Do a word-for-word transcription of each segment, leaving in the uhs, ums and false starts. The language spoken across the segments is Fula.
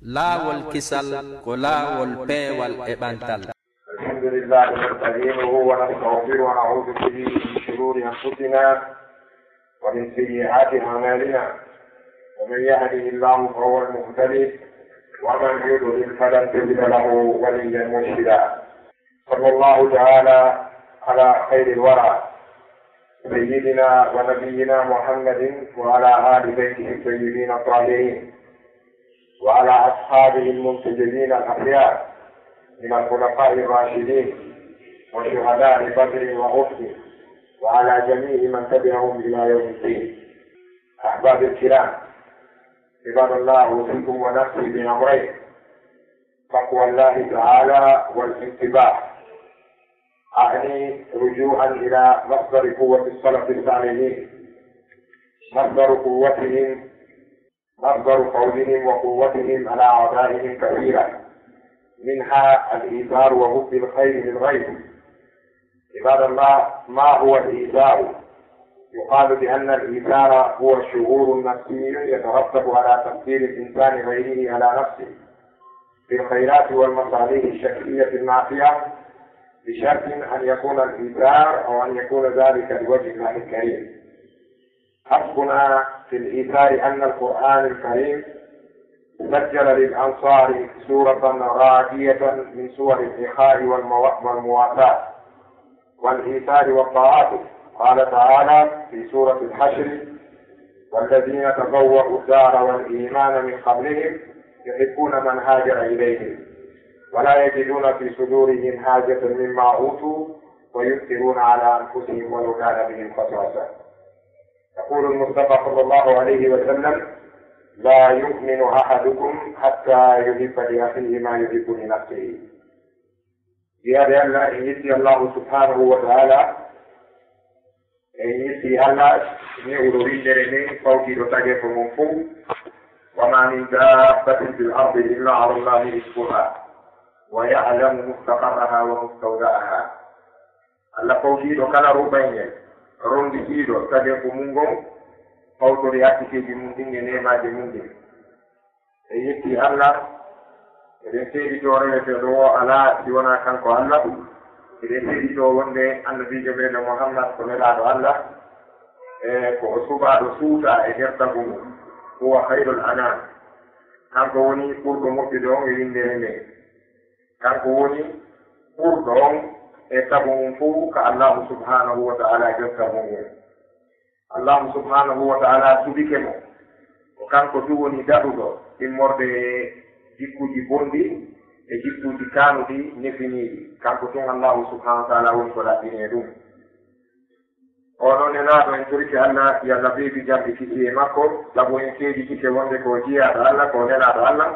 Laawol kisal ko laawol peewal e ɓantal. الحمد لله نستعينه ونستغفره ونعوذ به من شرور أنفسنا ومن سيئات أعمالنا. ومن يهده الله فهو المهتدي ومن يضلل فلن تجد له وليا مرشدا. صلى الله تعالى على خير الورى سيدنا ونبينا محمد وعلى آل بيته الطيبين الطاهرين وعلى أصحابه المنتجبين الأخيار من الخلفاء الراشدين وشهداء بدر وأحد وعلى جميع من تبعهم إلى يوم الدين. أحبابي الكرام، عباد الله، أوصيكم ونفسي بأمرين: تقوى الله تعالى والانتباه، أعني رجوعا إلى مصدر قوة السلف الصالحين، مصدر قوتهم، مصدر فوزهم وقوتهم على أعدائهم كثيرة، منها الإيثار وحب الخير للغير. عباد الله، ما هو الإيثار؟ يقال بأن الإيثار هو شعور نفسي يترتب على تقدير الإنسان غيره على نفسه في الخيرات والمصالح الشخصية النافعة، بشرط أن يكون الإيثار أو أن يكون ذلك لوجه الله الكريم. حسبنا في الإيثار أن القرآن الكريم سجل للأنصار سورة راقية من سور الإخاء والمو-، والمواساة والإيثار والتعاطف. قال تعالى في سورة الحشر: والذين تبوأوا الدار والإيمان من قبلهم يحبون من هاجر إليهم ولا يجدون في صدورهم حاجة مما أوتوا ويؤثرون على أنفسهم ولو كان بهم خصاصة. يقول المصطفى صلى الله عليه وسلم: لا يؤمن أحدكم حتى يحب لأخيه ما يحب لنفسه. Jiyaaɓe Allah, en yetti Allahu subhanahu wa ta'ala, en yetti Allah ne'uɗo winndere nden, fawtiiɗo tageefo mum fuu: وما من دابة في الأرض إلا على الله رزقها ويعلم مستقرها ومستودعها. Allah fawtiiɗo kala ruɓayngel, ronnditiiɗo tageefo mum ngon, fawtori arsikeeji mum ɗin e neemaaji mum ɗin. En yetti Allah, eɗen seeditoo reweteeɗo o alaa si wonaa kanko Allah. Eɗen seeditoo wonde Annabiijo meɗen Muhammad ko nelaaɗo Allah, e ko o suɓaaɗo suutaa e nder tagu ngun. Huwa khayrul anam. Kanko woni ɓurɗo moƴƴude on e winndere nden. Kanko woni ɓurɗo on e tagu ngun fow ka Allahu subhanahu wa ta'ala jokka mo ngun. Allahu subhanahu wa ta'ala subike mo. Ko kanko tun woni daɗuɗo immorde e jikkuuji bonɗi e jikkuuji kaanuɗi nefiniiɗi. Kanko tun Allahu subhanahu wa ta'ala woni ko laɓɓinee ɗum. Oɗo nelaaɗo, en torike Allah, yo Allah ɓeydu jam e kisiyee makko, sabu en seeditike wonde ko jiyaaɗo Allah, ko nelaaɗo Allah,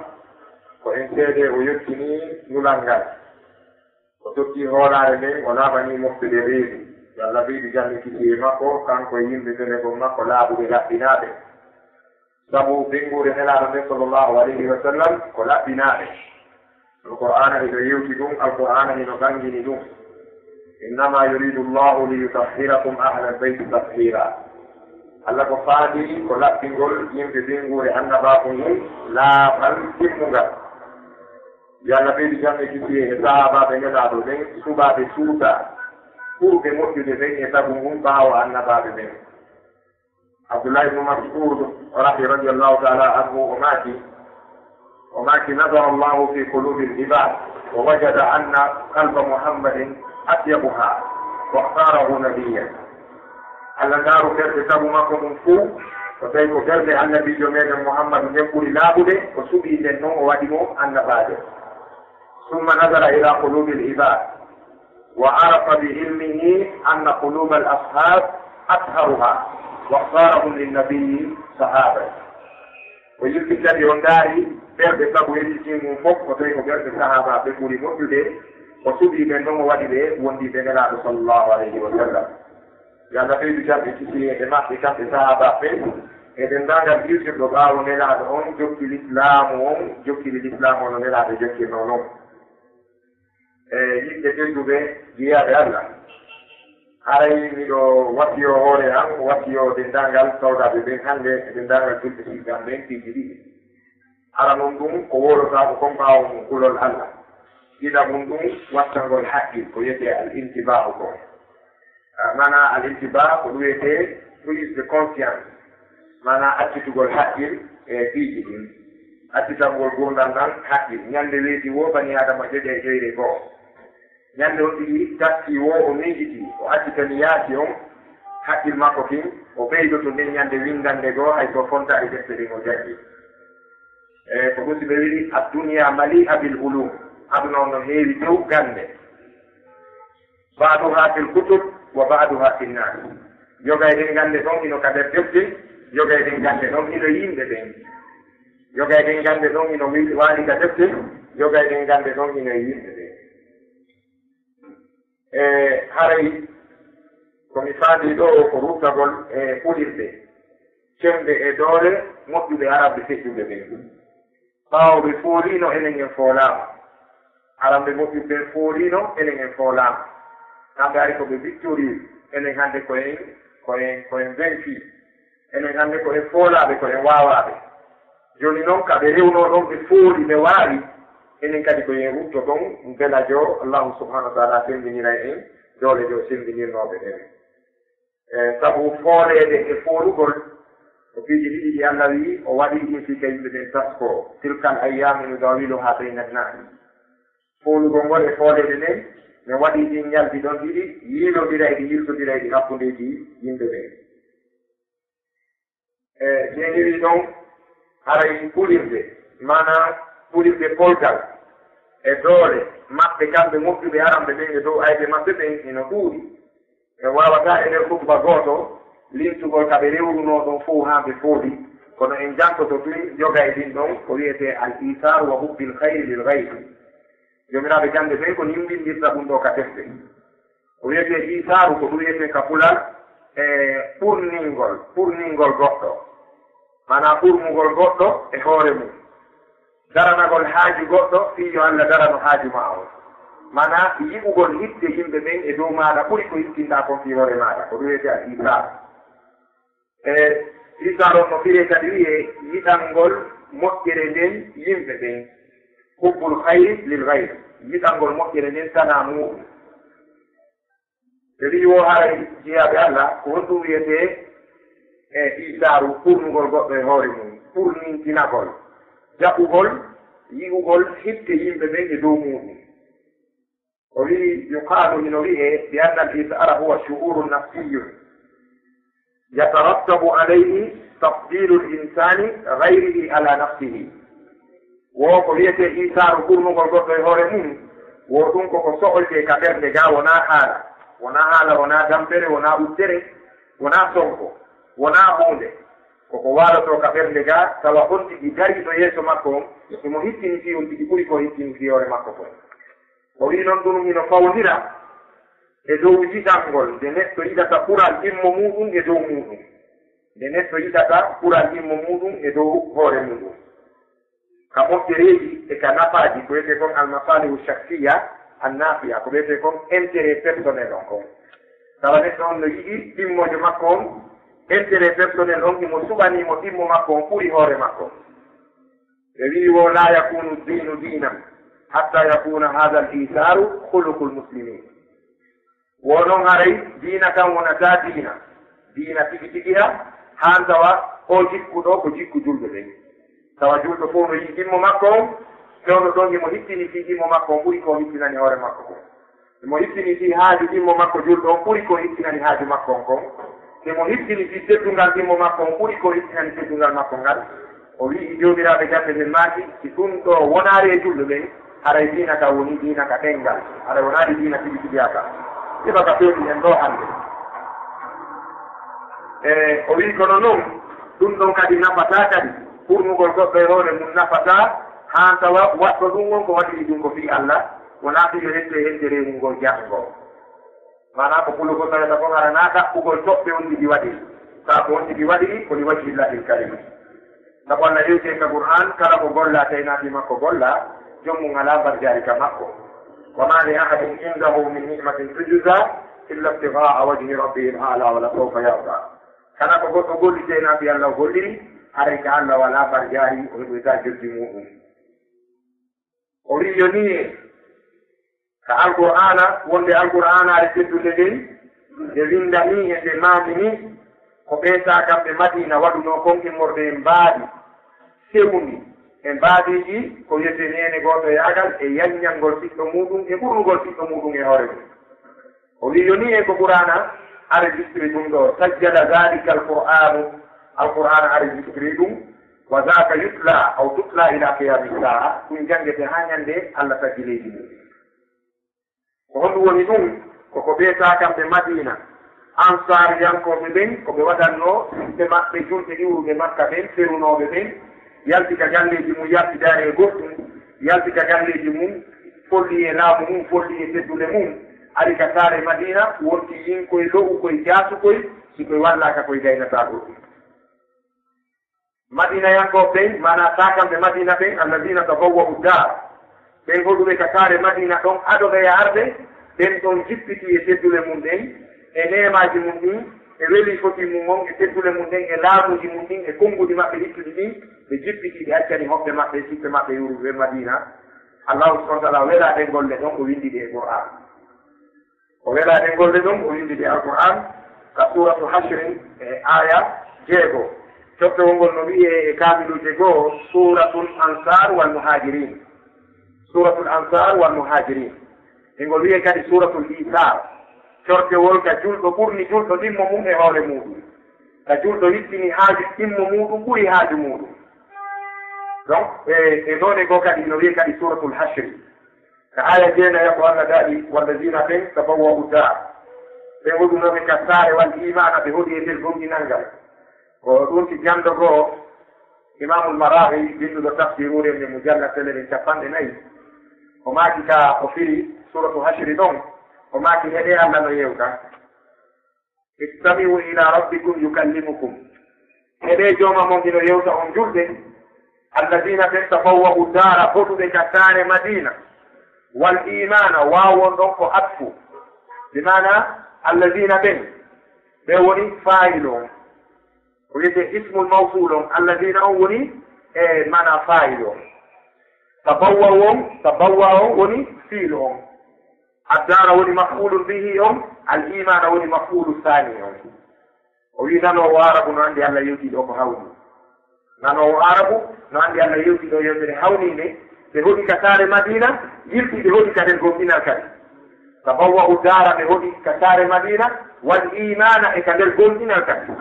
ko en seedee o yottinii nulal ngal. O totti hoolaare nden, o laaɓanii moftude reedu. Yo Allah ɓeydu jam e kisiyee makko, kanko e yimɓe felegol makko laaɓuɓe laɓɓinaaɓe. Sabu ɓeynguure nelaaɗo nden sallallahu alayhi wa sallam ko laɓɓinaaɓe. Alqur'aana hino yewti ɗum, Alqur'aana hino ɓangini ɗum. Innama yuridu Allahu li yutahhirakum ahlal bayti tathira. Allah ko faandii ko laɓɓingol yimɓe ɓeynguure annabaaku ngun laaɓal timmungal. Yo Allah ɓeydu jam e kisiyee e sahaabaaɓe nelaaɗo ɓen, suɓaaɓe suutaa, ɓurɓe moƴƴude ɓen e tagu ngun ɓaawo annabaaɓe ɓen. Abdullah ibn Mas'ud rahi-, radiyallahu ta'ala anhu, o maaki, o maaki: نظر الله في قلوب العباد ووجد أن قلب محمد أطيبها واختاره نبيا. Allah ndaaru ɓerɗe tagu makko mum fuu, o tawi ko ɓerɗe Annabiijo meɗen Muhammadu nden ɓuri laaɓude, o suɓii nden non, o waɗi mo annabaajo. ثم نظر إلى قلوب العباد وعرف بعلمه أن قلوب الأصحاب أطهرها واختارهم للنبي صحابة. O yilti kadi o ndaari ɓerɗe tagu yettitii mum fof, o tawi ko ɓerɗe sahaabaaɓe ɓuri moƴƴude, o suɓii ɓen non, o waɗi ɓe wondiiɓe Nelaaɗo sallallahu alayhi wa sallam. Yo Allah ɓeydu jam e kisiyee e maɓɓe kamɓe sahaabaaɓe ɓen, e denndaangal hirjinɗo ɓaawo Nelaaɗo on, jokki lislaamu on, jokkiri lislaamu on no Nelaaɗo jokkirnoo non. E yiɗɓe tedduɓe, jiyaaɓe Allah, haray miɗo wasiyoo hoore an, wasiyoo denndaangal sawdaaɓe ɓen hannde, e denndaangal julɓe siirgam ɓen, piiji ɗiɗi. Aranun ɗum ko wowlotaako kon ɓaawo mum kulol Allah. Ɗiɗaɓun ɗum wattangol haqqil ko wiyetee al intibaahu ko. Ah, maanaa al intibaahu ko ɗum wiyetee prise de conscience. Maanaa accitugol haqqil e piiji ɗin. Accitangol gurdal ngal haqqil. Ñande weeti woo bani Aadama joƴa e joyre goo. Ñande o ɗiɗi tafti woo o miijiti, o accitani yaasi on haqqil makko kin, o ɓeydoto nden ñande winndannde goo hay so fontaali defte ɗin o janngi. E ko musiɓɓe wili, "Ad-dunya mali'a bil ulum." Aduna on no heewi dow gannde. "Ba'duha fil kutub wa ba'duha fin nas." Yogay ɗen gannde ɗon hino ka nder defte, yogay ɗen gannde ɗon hino yimɓe ɓen. Yogay ɗen gannde ɗon hino wi-, waali ka defte, yogay ɗen gannde ɗon hino e yimɓe ɓen. E haray ko mi faandi ɗoo ko ruttagol e kulirɗe, cembe e doole moƴƴuɓe aramɓe feƴƴuɓe ɓen. Ɓaawo ɓe fooliino, enen en foolaama. Aramɓe moƴƴuɓe ɓen fooliino, enen en foolaama. Kamɓe ari ko ɓe victorie, enen hannde ko en, ko en, ko en vaincu. Enen hannde ko en foolaaɓe, ko en waawaaɓe. Jooni non, ka ɓe rewnoo ɗon, ɓe fooli, ɓe waawi. Enen kadi ko en rutto ɗon, mbela jo Allahu subhanahu wa taala semmbinira en doole jo semmbinirnooɓe ɓen. E sabu fooleede e foolugol, ko piiji ɗiɗi ɗi Allah wi'i o waɗi ɗin fii ka yimɓe ɓen taskoo. "Tilkal ayyaamu nudaawiluhaa bayna nnaas." Foolugol ngol e fooleede nden, mi waɗi ɗin ñalɗi ɗon ɗiɗi, yiilondira e ɗi, yiltondira e ɗi hakkundeeji yimɓe ɓen. E, ɓe wi'i ɗon, haray kulirde, maanaa kulirde polgal e doole maɓɓe, kamɓe moƴƴuɓe aramɓe ɓen e dow ayɓe maɓɓe ɓen, hino ɗuuɗi. En waawataa e nder khutba gooto lintugol ka ɓe rewrunoo ɗon fow haa ɓe fooli, kono en jantoto tun yoga e ɗin ɗon ko wi'etee al-iisaaru wa hubbil khayri lil ghayri. Joomiraaɓe gannde ɓen ko nimbindirta ɗum ɗoo ka defte. Ko wiyetee iisaaru, ko ɗum wiyetee ka Pular, e ɓurningol, ɓurningol goɗɗo. Maanaa ɓurnugol goɗɗo e hoore mum. Daranagol haaju goɗɗo, fii yo Alla darano haaju maa on. Maanaa yi'ugol hitte yimɓe ɓen e dow maaɗa ɓuri ko hittinɗaa kon fii hoore maaɗa. Ko ɗum wiyetee al iisaaru. E iisaaru on no firee kadi wi'ee yiɗangol moƴƴere nden yimɓe ɓen. Hubbul khayri lil ghayr. Yiɗangol moƴƴere nden tanaa muuɗum. Ɓe wi'i wo haray jiyaaɓe Alla, ko honɗum wiyetee e iisaaru ɓurnugol goɗɗo e hoore mum, ɓurnintinagol, jaɓugol, yi'ugol hitte yimɓe ɓen e dow muuɗum? O wi'i, yuqaalu, hino wi'ee, bi anna al-iisaara huwa shu'uurun nafsiyyun yatarattabu alayhi tafdiilu al-insaani ghayrihi ala nafsihi. Wo ko wiyetee iisaaru ɓurnugol goɗɗo e hoore mum, wo ɗum ko ko so'oytee ka ɓernde gaa, wonaa haala, wonaa haala, wonaa tampere, wonaa uddere, wonaa sonko, wonaa huunde. Ko ko waalotoo ka ɓernde gaa, tawa on tigi dariiɗo yeeso makko on, himo hittini fii on tigi ɓuri ko hittini fii hoore makko kon. O wi'i non ɗum hino fawndira e dow yiɗangol nde neɗɗo yiɗata ɓural himmo muuɗum e dow muuɗum. Nde neɗɗo yiɗata ɓural himmo muuɗum e dow hoore muuɗum. Ka moƴƴereeji e ka nafaaji, ko wiyetee kon al-masaalihu shakhsiyya an-naafi'a, ko wiyetee kon intérêt personnel on kon. Tawa neɗɗo on no yiɗi ɗimmojo makko on, intérêt personnel on, himo suɓanii mo ɗimmo makko on ɓuri hoore makko. Ɓe wi'i wo, "Laa yakuunu diinu diinan hattaa yakuuna haadal iisaaru khuluqul muslimiin." Wo non haray diina kan wonataa diina, diina tigi tigi ha, haa tawa o jikku ɗoo ko jikku julɓe ɓen. Tawa julɗo fow no yiɗi ɗimmo makko on, fewndo ɗon himo hittini fii ɗimmo makko on ɓuri ko hittinani hoore makko kon. Himo hittini fii haaju ɗimmo makko julɗo on ɓuri ko hittinani haaju makko on kon. Himo hittini fii teddungal ɗimmo makko on ɓuri ko hittinani teddungal makko ngal. O wi'i, joomiraaɓe gannde ɓen maaki, si ɗum ɗoo wonaali e julɓe ɓen, haray diina ka woni diina ka ɗemngal, haray wonaali diina tigi tigi aka. Sifa ka fewndi en ɗoo hannde. E o wi'i, kono non, ɗum ɗon kadi nafataa kadi, ɓurnugol goɗɗo e hoore mum nafataa, haa tawa waɗɗo ɗum on ko waɗiri ɗum ko fii Alla, wonaa fii yo ƴette ƴettere mum ngol janngo. Maanaa ko pulugol tawata kon hara naa ɗaɓɓugol toɓɓe on ɗiɗi waɗiri. Kaa ko on ɗiɗi waɗiri ko li wajhillahil karim. Sabu Alla hewti en ka Qur'aan, kala ko gollaa tawi naa fii makko gollaa, joom mum alaa mbarjaari ka makko. Wa maa li ahadin indahu min ni'matin tujzaa illa ibtighaa'a wajhi rabbihil a'laa wa la sawfa yardaa. Kala ko goɗɗo golli tawi naa fii Alla o golliri, Haray ka Allah walaa barjaari, o heɓoytaa joddi muuɗum. O wi'i yo nii en ka Alqur'aana, wonde Alqur'aanaare teddunde nden, nde winndanii en, nde maandinii, ko ɓee saakamɓe Madiina waɗunoo kon immorde e mbaadi sewndi, e mbaadiiji ko wiyetee neene gootoyaagal, e yanñangol ɓiɗɗo muuɗum, e ɓurnugol ɓiɗɗo muuɗum e hoore mum. O wi'i yo nii en ko Qur'aana enregistré ɗum ɗoo, sajjala zaalika Alqur'aanu, Alqur'aana enregistré ɗum, wa zaaka yutla aw tutla ila qiyaami saa'a, ɗum janngete haa ñannde Allah taggi leydi mum. Ko honɗum woni ɗum? Ko ko ɓee saakamɓe Madiina, Ansaariyankooɓe ɓen, ko ɓe waɗannoo ɓiɓɓe maɓɓe julɓe iwruɓe Makka ɓen, ferunooɓe ɓen, yalti ka galleeji mum, yalti daare e goɗɗum, yalti ka galleeji mum, folli e laamu mum, folli e teddule mum, ari ka saare Madiina, wonti yinkoy, lo'ukoy, jaasukoy, si koy wallaaka koy gaynataa goɗɗum. Madiinayankooɓe ɓen, maanaa saakamɓe Madiina ɓen, alladina tabawwa'u daar, ɓen hoɗuɓe ka saare Madiina ɗon ado ɓeya arde, ɓen ɗon jippiti e teddule mum ɗen, e neemaaji mum ɗin, e weli foti mum on, e teddule mum ɗen, e laamuuji mum ɗin, e konnguɗi maɓɓe hittuɗi ɗin, ɓe jippiti, ɓe accani hoɓɓe maɓɓe, siɓɓe maɓɓe iwruɓe Madiina. Allahu subhanahu wa taala welaa ɗen golle ɗon, o winndi ɗe e Qur'aan. O welaa ɗen golle ɗon, o winndi ɗe Alqur'aan, ka suuratu Hashrin, e aaya jeego. Coftewol ngol no wi'ee e kaamiluuje goo, Suuratul Ansaar wal Muhaajiriin. Suuratul Ansaar wal Muhaajiriin. E ngol wi'ee kadi Suuratul Iisaar. Cortewol ka julɗo ɓurni julɗo ɗimmo mum e hoore muuɗum. Ka julɗo hittini haaju ɗimmo muuɗum ɓuri haaju muuɗum. Donc, e, e noone goo kadi no wi'ee kadi Suuratul Hashri. Ka aaya jeenayi ko Allah daɗi, "Walladiina ɓen tabawwa'u daar." Ɓe wonunooɓe ka saare wal iimaana, ɓe hoɗi e nder gomɗinal ngal. Ko ɗum si jando goo, Imaamul Maraaxi, binnduɗo tafsiruure nde mujallad tele ɗen cappanɗe nayi, o maaki ka o firi Suuratu Hashri ɗon, o maaki, heɗee Allah no yewta. "Istami'u ila rabbikum yukallimukum." Heɗee jooma mon hino yewta on julɓe. Alladina ɓen tabawwa'u daara, hoɗuɓe ka saare Madiina. Wal imaana, waaw on ɗon ko atfu. Bi maana, alladina ɓen, ɓe woni faayilu on. Ko wiyetee ismul mawsuul on, alladina on woni e maana faayilu on. Tabawwa'u on, tabawwa'a on woni fiilu on. Addaara woni maf'uulun bihi on, al iimaana woni maf'uulu saani on. O wi'i nanoowo Aarabu no anndi Allah yewti ɗo ko hawni. Nanoowo Aarabu no anndi Allah yewti ɗo yewtere hawniinde. Ɓe hoɗi ka saare Madiina, yilti ɓe hoɗi ka nder gomɗinal kadi. Tabawwa'u daara, ɓe hoɗi ka saare Madiina, wal iimaana, e ka nder gomɗinal kadi.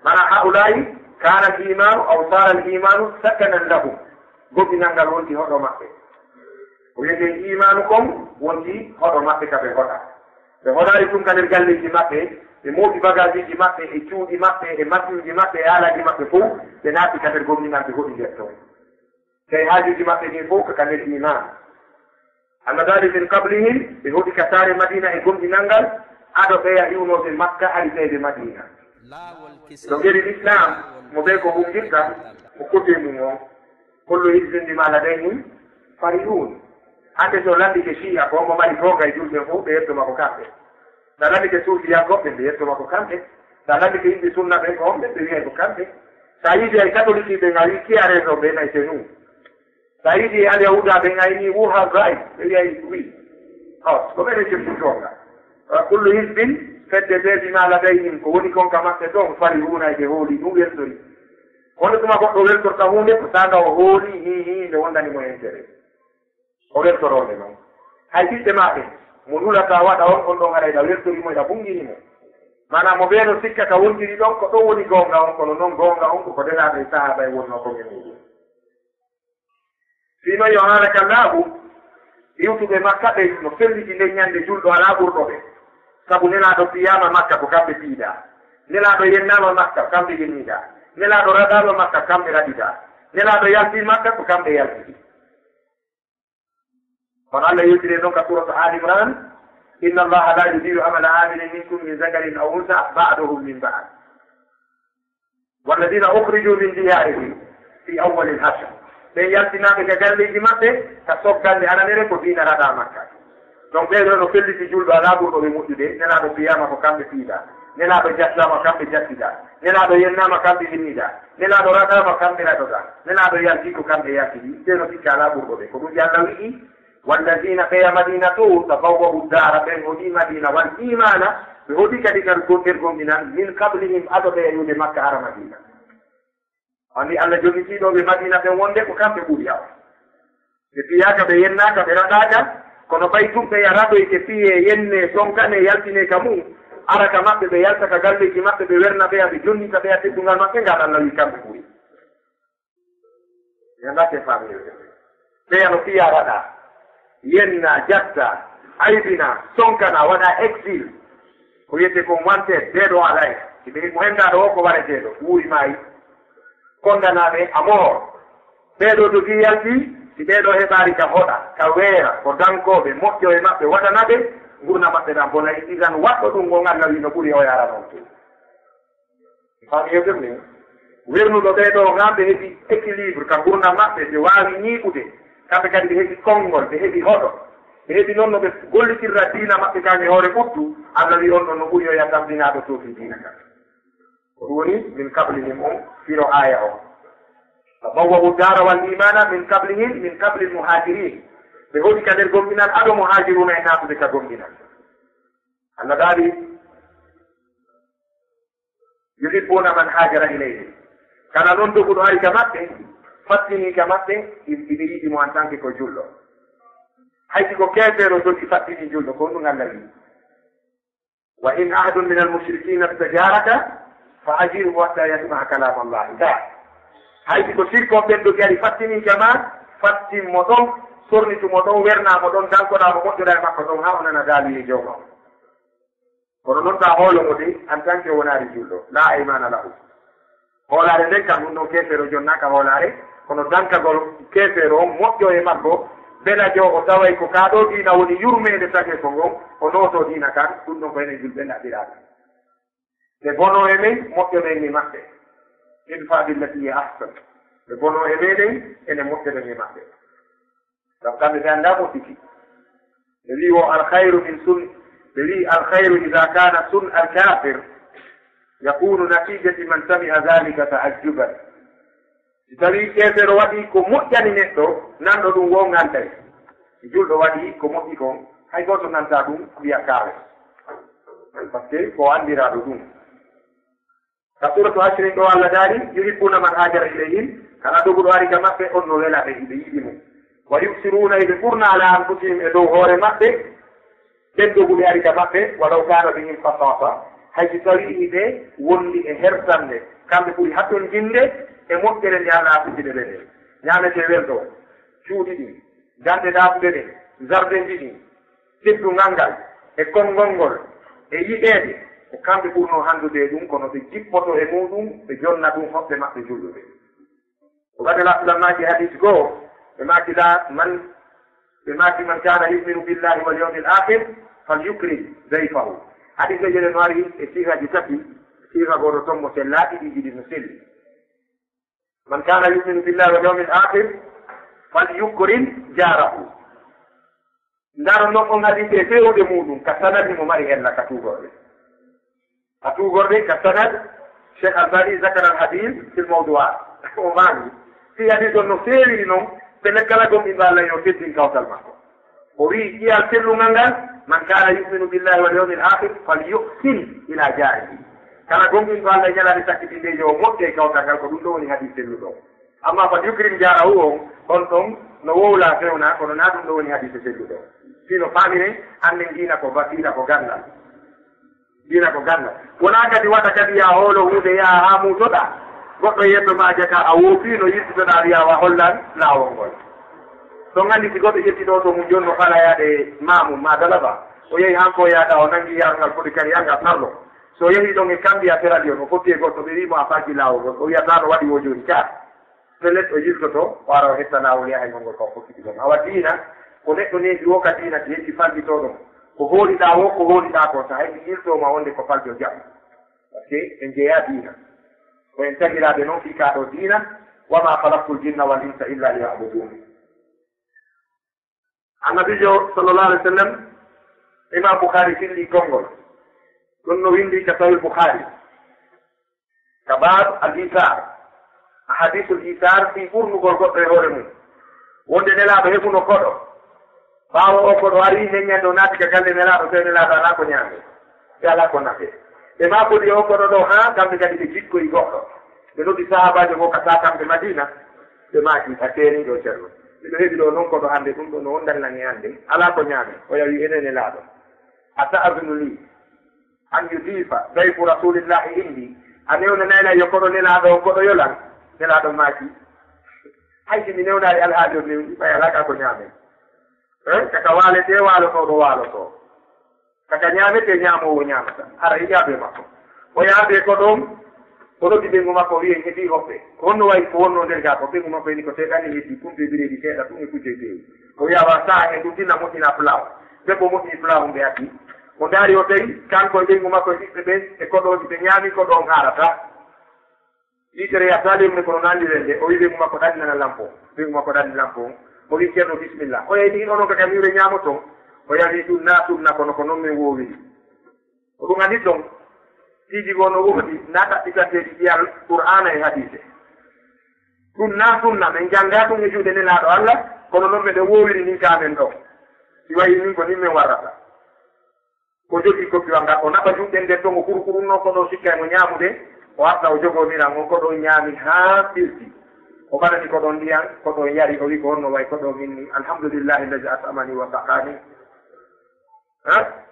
Mana ha'ulaa'i kaana al iimaanu aw saara al iimaanu sakanan lahum. Gomɗinal ngal wonti hoɗo maɓɓe. O wiyetee iimaanu kon wonti hoɗo maɓɓe ka ɓe hoɗa. Ɓe hoɗaali ɗum ka nder galleeji maɓɓe, ɓe mooɓi bagaasiiji maɓɓe, e cuuɗi maɓɓe, e masiŋji maɓɓe, e alaaji maɓɓe fow, ɓe naati ka nder gomɗinal, ɓe hoɗi nder ton. Tawi haajuuji maɓɓe ɗin fow ko ka nder iimaan. Alladina min qablihim, ɓe hoɗi ka saare Madiina e gomɗinal ngal, ado ɓeya iwnooɓe Makka, hari ɓeyɓe Madiina. No ngeri Lislaam, mo ɓe ko hunngirta, ko kote mum on. Kullu hizbin bima ladayhim farihun. Hannde so lanndike Shi'a ko mo mari goonga e julɓe fof, ɓe yettuma ko kamɓe. Sa lanndike suufiyankooɓe, ɓe yettuma ko kamɓe. Sa lanndike yimɓe sunna ɓen ko homɓe, ɓe wiyay ko kamɓe. Sa yiidi ay katolik ɓen, a wi qui a raison, ɓe nay c'est nous. Sa yiidi e alyahuda ɓen, a ini who has right, ɓe wiyay oui. Hot, ko ɓen e jemdi goonga. Wa kullu hizbin, fedde ɓe, bima ladayhim, ko woni kon ka maɓɓe ɗon, farihuna, e ɓe hooli, ɗum weltori. Kono tuma goɗɗo weltorta huunde, ko saanga o hooli, hi, hi, nde wondani mo intérêt. O weltoroo nde noon. Hay ɓiɓɓe maa ɓen, mo nulata waɗa on, on ɗon haray ɗa weltori mo, ɗa bunngini mo. Maanaam mo ɓee no sikka ka wontiri ɗon, ko ɗon woni goonga on, kono noon goonga on ko ko Nelaaɗo e sahaaba en wonnoo kon e muuɗum. Fii noon yo haala ka laaɓu, iwtuɓe Makka ɓen no felliti nden ñannde julɗo alaa ɓurɗo ɓe. Sabu Nelaaɗo piyaama Makka ko kamɓe piidaa. Nelaaɗo yennaama Makka kamɓe yennidaa. Nelaaɗo raɗaama Makka kamɓe raɗidaa. Nelaaɗo yaltii Makka ko kamɓe yaltiti. Kono Allah yewtiri noon ka suuratu Aali Imraan, "Inna Allaha la yudii'u amala aamilin minkum min zakarin aw unsa ba'duhum min ba'd. Walladina ukhrijuu min diyaarihim fii awwalil hashr." Ɓen yaltinaaɓe ka galleeji maɓɓe, ka soggande aranere ko diina raɗaa Makka. Donc ɓee ɗoo no felliti julɗo alaa ɓurɗo ɓe moƴƴude, Nelaaɗo piyaama ko kamɓe piidaa. Nelaaɗo jattaama, kamɓe jattida. Nelaaɗo yennaama, kamɓe yennida. Nelaaɗo raɗaama, kamɓe raɗoda. Nelaaɗo yalti, ko kamɓe yaltidi. Ɓe no sikka alaa ɓurɗo ɓe. Ko ɗum Alla wi'i, "Wallazina ɓeya Madina to, tabawwa'u dara, ɓen hoɗi Madina, wal imana, ɓe hoɗi kadi kadi gon-, nder gomɗinal, min qablihim, ado ɓeya iwde Makka hara Madina." Anndi Alla jonnitiiɗo ɓe Madina ɓen wonde ko kamɓe ɓuri yaw. Ɓe piyaaka, ɓe yennaaka, ɓe raɗaaka, kono ɓay tun ɓe yaraɗoy ɓe piyee, yennee, sonkanee, yaltinee ka mum, ara ka maɓɓe, ɓe yalta ka galleeji maɓɓe, ɓe werna ɓeya, ɓe jonnita ɓeya teddungal maɓɓe, ngal Alla wi kamɓe ɓuri. Ɓe anndaa ke faamnirde. Ɓeya no piyaa, raɗaa, yennaa, jattaa, aybinaa, sonkanaa, waɗaa exil. Ko wiyetee kon wanted, dead or alive. Si ɓe mo henndaa ɗo o ko wareteeɗo, wuuri maayi. Kondanaaɓe à mort. Ɓee ɗoo to fii yalti, si ɓee ɗoo heɓaali ka hoɗa, ka weera, ko dankooɓe, moƴƴo e maɓɓe, waɗana ɓe, ngurndan maɓɓe ɗan bonay. Idan waɗɗo ɗum on Alla wi no ɓuri o yara non tun. Faami yewtere nden? Wernuɗo ɓee ɗoo, ngam ɓe heɓi équilibre ka ngurndan maɓɓe, ɓe waawi ñiiɓude. Kamɓe kadi ɓe heɓi konngol, ɓe heɓi hoɗo, ɓe heɓi non no ɓe gollitirra diina maɓɓe kan e hoore ɓuttu. Alla wi on ɗon no ɓuri o yatabbinaaɗo toofi diina kan. Ko ɗum woni min qablihim on, firo aaya on. Tabawwa'u dara wal imana min qablihim, min qabli al muhajirin. Ɓe hoɗi ka nder gomɗinal ado muhajiruna e naatude ka gomɗinal. Alla daali, "Yuhibbuna man hajara ilayhim." Kala non doguɗo ari ka maɓɓe, fattini ka maɓɓe, i-, iɓe yiɗi mo en tant que ko julɗo. Hay si ko keefeero dogi fattini julɗo, ko ɗum Alla wi. "Wa in ahadun min al mushrikina istajaraka fa ajirhu hatta yasma'a kalam Allah." Ta. Hay si ko sirko ɓen dogi ari fattini ka ma, fattin mo ɗon, sornitu mo ɗon, werna mo ɗon, dankoɗaa mo, moƴƴoɗaa e makko ɗon, haa o nana daali e jawma on. Kono non taa hoolo mo de, en tant que wonaali julɗo, laa aymana lahu. Hoolaare nden kam, ɗum ɗon keefeero jonnaaka hoolaare, kono dankagol keefeero on moƴƴo e makko, belajo o taway ko kaa ɗoo diina woni yurmeende tageefo ngon, o nootoo diina kan, ɗum ɗon ko enen julɓe naɓiraaɓe. Ɓe bonoo e men, moƴƴoɗen e maɓɓe. Idfa billati hiya ahsan. Ɓe bonoo e meɗen, enen moƴƴoɗen e maɓɓe. Ngam kamɓe ɓe anndaa moƴƴuki. Ɓe wi'i wo alkhayru min sun-, ɓe wi'i alkhayru idha kana sun alkafir yakunu natijati man sami'a dhalika ta'ajjuban. Si tawii keefeero waɗii ko moƴƴani neɗɗo, nanɗo ɗum wo ngantay. Si julɗo waɗii ko moƴƴi kon, hay gooto nantaa ɗum wi'a kaawe. Parce que ko anndiraaɗo ɗum. Ka suratu Hasrin ɗo Allah daali, "Yuhibbuna man hajara ilayhim," kala doguɗo ari ka maɓɓe, on no wela ɓe, hiɓe yiɗi mo. "Wa yu'thiruna," hiɓe ɓurna, "ala anfusihim," e dow hoore maɓɓe, ɓen doguɓe ari ka maɓɓe, "walaw kana bihim khasasa," hay si tawii hiɓe wondi e hertande, kamɓe ɓuri hatonjinde e moƴƴere nde Allah arsuki ɓe nden. Ñaametee welɗo, cuuɗi ɗin, gannde daabuɗe ɗen, jardinji ɗin, teddungal ngal, e konngol ngol, e yiɗeede, ko kamɓe ɓurnoo hanndude e ɗum, kono ɓe jippoto e muuɗum, ɓe jonna ɗum hoɓɓe maɓɓe julɓe ɓe. Ko ɓade Rasulullah maaki hadis goo, ɓe maaki la man, ɓe maaki, "Man kana yu'minu billahi wal yawmil akhir, fal yukrim dayfahu." Hadis ɗo jeɗe no ari e sigaji tati, siga goo ɗo ton mo sella, ɗiɗi ɗiɗi no selli. "Man kana yu'minu billahi wal yawmil akhir, fal yukrim jarahu." Ndaron non on hadis e feewude muuɗum, ka sanadi mo mari hella ka tuugorɗe. Ka tuugorɗe, ka sanad, Cheikh Albani zakara al hadis fil mawdu'at. O maami. Si hadis on no feewiri non, pelle kala gomɗinɗo Allah yo teddin kawtal makko. O wi'i, ƴiyal sellungal ngal, "Man kana yu'minu billahi wal yawmil akhir, fal yuhsin ila jarihi." Kala gomɗinɗo Allah e ñalaande sakkitinde, yo moƴƴe e kawtal ngal, ko ɗum ɗo woni hadis selluɗo. Amma fal yukrim jarahu on, on ɗon no wowla fewna, kono na ɗum ɗo woni hadise selluɗo. Sino faaminen, annen diina ko ba-, diina ko ganndal. Diina ko ganndal. Wonaa kadi waɗa kadi yaa hoolo huunde, yaa haa muutoɗaa. Goɗɗo yeddo ma jaka a woopiino, yiltitoɗaa wiyaa wa hollan laawol ngol. Ɗon anndi si goɗɗo ƴetti ɗo to mum jooni no fala yaade maamum ma dalaba. O yehi hanko yaada, o nangi yaarngal foti kadi yanga parlo. So o yehi ɗon e Kambiya Sierra Leone, o fotti e goɗɗo, ɓe wi'i mo a faaki laawol ngol. O wi'ataa no waɗi wo jooni ka. Pellet, o yiltoto, o ara o hetta laawol yaha e ngol ngol ko o fokkiti ɗon. Awa diina, ko neɗɗo neeɓi wo ka diina, si heɓi falbitoo ɗon. Ko hooliɗaa wo, ko hooliɗaa ko, so hay si yiltoo ma wonde ko faljo jaɓu. Parce que en jeyaa diina. Ko en tagiraaɓe noon fii kaa ɗoo diina, "Wa maa khalaqtul jinna wal insa illa liya'budun." Annabiijo sallallahu alaihi wa sallam, Imam Bukhari filli konngol. Ɗum no winndi ka Sahih Bukhari, ka baabu al-isar, ahadisul isar, fii ɓurnugol goɗɗo e hoore mum. Wonde Nelaaɗo heɓuno koɗo, ɓaawo o koɗo ari, neññanɗo naati ka galle Nelaaɗo, tawi Nelaaɗo alaa ko ñaame, ɓe alaa ko nafe. Ɓe maakodi e o koɗo ɗo, haa kamɓe kadi ɓe jikkoyi goɗɗo. Ɓe noddi sahaabaajo goo ka saakamɓe Madiina, ɓe maaki, "A seeniiɗo, Ceerno. Miɗo heɓi ɗo non koɗo hannde, ɗum ɗo no wondan lan e hannde. Alaa ko ñaame." O yawi, "Enen Nelaaɗo, a ta'azinu lii an yudifa dayfu Rasulillahi indi, a newnanayla yo koɗo Nelaaɗo on koɗoyo lan?" Nelaaɗo maaki, "Hay si mi newnaali, alhaali on newni, ɓay alaa ka ko ñaamen. Eh, kaka waaletee waalotooɗo waalotoo, kaka ñaametee ñaamoowo ñaamata. Hara i yaabe makko." O yaabe ko ɗon, o noddi ɓeyngu makko, o wi'i, "En heɓii hoɓɓe. Ko honno wayi ko wonno nder gaa?" Ko ɓeyngu makko inni ko seeɗa ni heddi, kumpe bireedi seeɗa, ɗum e kujje keewi. O wi'a, "Wa saa en ɗum dina moƴƴina pulaaw." Debbo moƴƴini pulaaw mum ɓe addi. O ndaari o tawi kanko e ɓeyngu makko e ɓiɓɓe ɓen e koɗooji ɓe ñaami koɗo on haarata. Yitere yahtaali e mum kono nanndi welde. O wi'i ɓeyngu makko, "Ɗannana lampo." Ɓeyngu makko ɗanni lampo on. O wi'i, "Ceerno, bisimilla." O yehi ɗi onon ka kamiwre ñaamoton. O yawi ɗum na sunna kono ko non min woowiri. Ko ɗum anndi ɗon, piiji goo no woodi, na ɗaɓɓitanteeɗi ƴiyal Qur'aana e hadiise. Ɗum na sunna, min janngaa ɗum e juuɗe Nelaaɗo Alla, kono non meɗen woowiri nin ka amen ɗo. Si wayi nin ko nin min warrata. O jogii koppiwal ngal, o naɓa juuɗe nden ton, o kurukurunno ko ɗo sikka e mo ñaamude, o arta o jogoo miran on, ko ɗo ñaami haa ɓirti. O ɓadani ko ɗon ndiyan, ko ɗo yari, o wi'i, "Ko honno wayi ko ɗo min ni? Alhamdulillahi allazi at'amani wa saqani." Ha?